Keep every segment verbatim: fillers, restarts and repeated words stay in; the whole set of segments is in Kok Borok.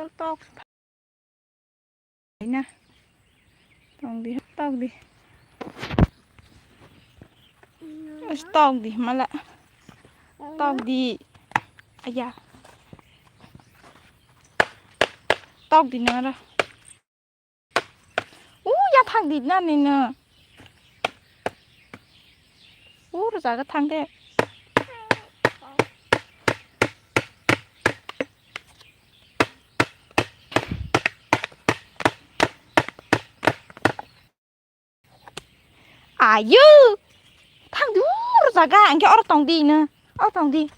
Tok. Na. Tong di, tok di. Tok di, mala. Tok di. Aya. Tok di nara. U ya thang di na ni no. U ro jaga thang de. Ayu. Thang di u ro jaga, angke oro tong di no. Oro tong di.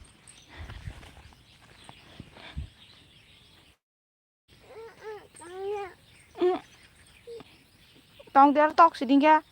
Mm. Tong der tok siding ya.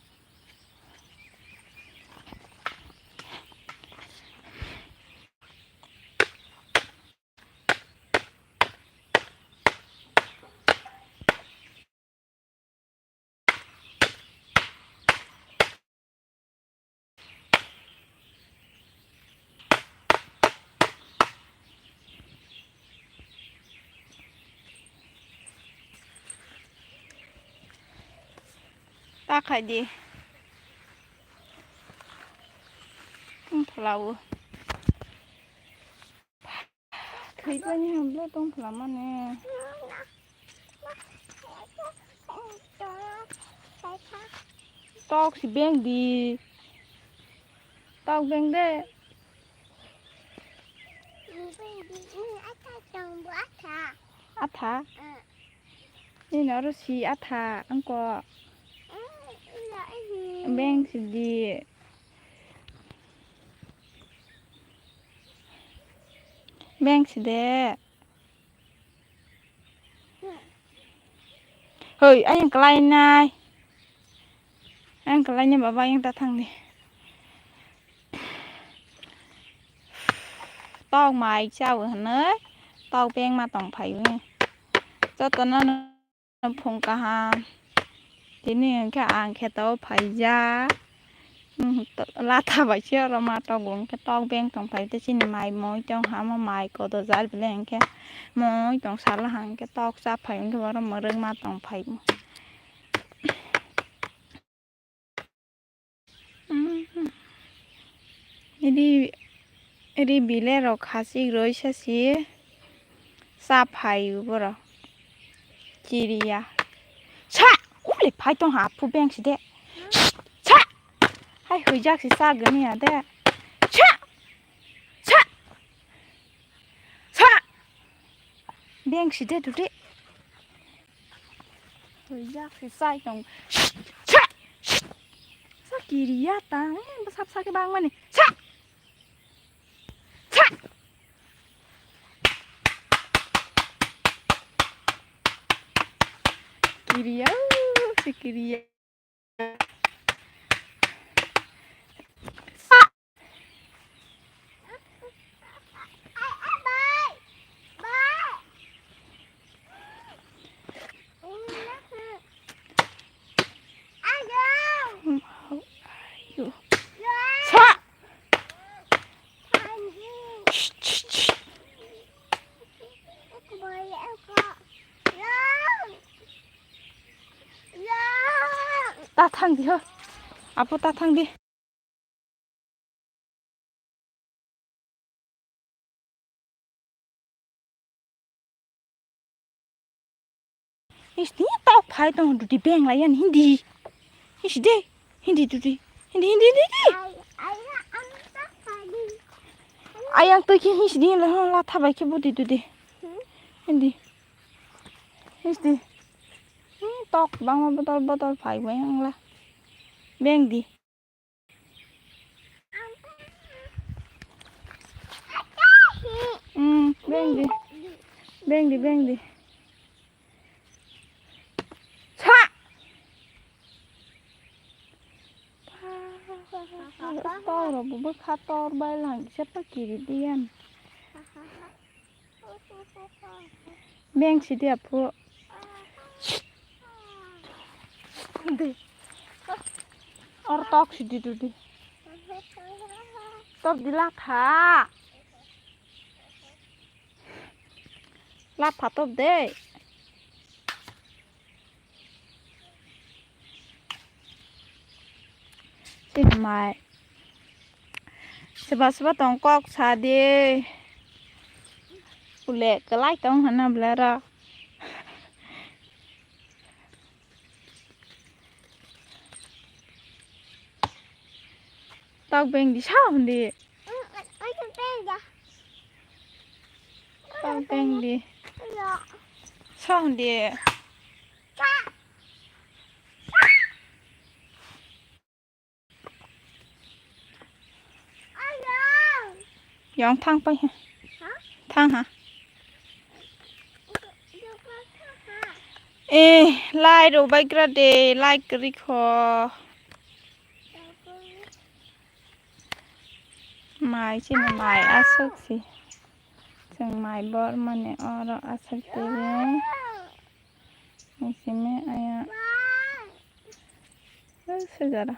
Ta khai di. Tong phlao. Thwi pani hamle tong phlamani. Tok si beng di. Tok beng de. Atha. Nini oro si atha wngkok. Beng sidi. Beng side. Hoi, ayang kelainai. Ayang kelainai baba, ayang ta thangni. Tok mai chawi hwnwi, tok beng ma tong phaiwi. Jotono no phung kaham. Tini hwnkhe ang khe tok phaijak. Latha bai se oro ma tok bo hwnkhe tok beng tong phai tei chini mai moi tong hamo mai kodo jar belai hwnkhe moi tong sala hwnkhe tok cha phai hwnkhe oro mwrwk ma tong phai. Ri, ri bile rok khasik roi sasi sa phai borok kiriya. Sa! Ule phai tong ha phu beng si de. Sa! Hai huijak si sa gani ya de. Sa! Sa! Sa! Beng si de tu de. Huijak si sai tong. Sa! Sa kiriya ta. Sap sa ke bang mani. Sa! Sa! Kiriya, si kiriya. Sa! Ta thang di ho. Apo ta thang di. Is ni tok phai tong dudi beng la yan hindi. Is de hindi dudi. Hindi, hindi, hindi, hindi. Ayang tui khe is di la la thabai khe budi dudi. Hindi. Is di. Hmm, tok bangma botol botol phai bai ang la. Beng di. Hmm, beng di. Beng di, beng di. Sa! Tor rok bo bwkha tor bai lang kisa pa kiri diyan. Beng sidi aphu. Di. Or tok sidi dudi. Tok di latha. Lap phatop de. Chini mai. Seba seba tong kok sa de. Ule kelai tong hana blara. Tok beng di sao hindi. Tok beng di. Sao hindi. Yang thang pai ha. Thang ha. Eh, lai ro bai gra de, lai kri kho. Mai chini mai aswk si. Chwng mai bor mani oro aswk twi. Ni simi aya. Sujara.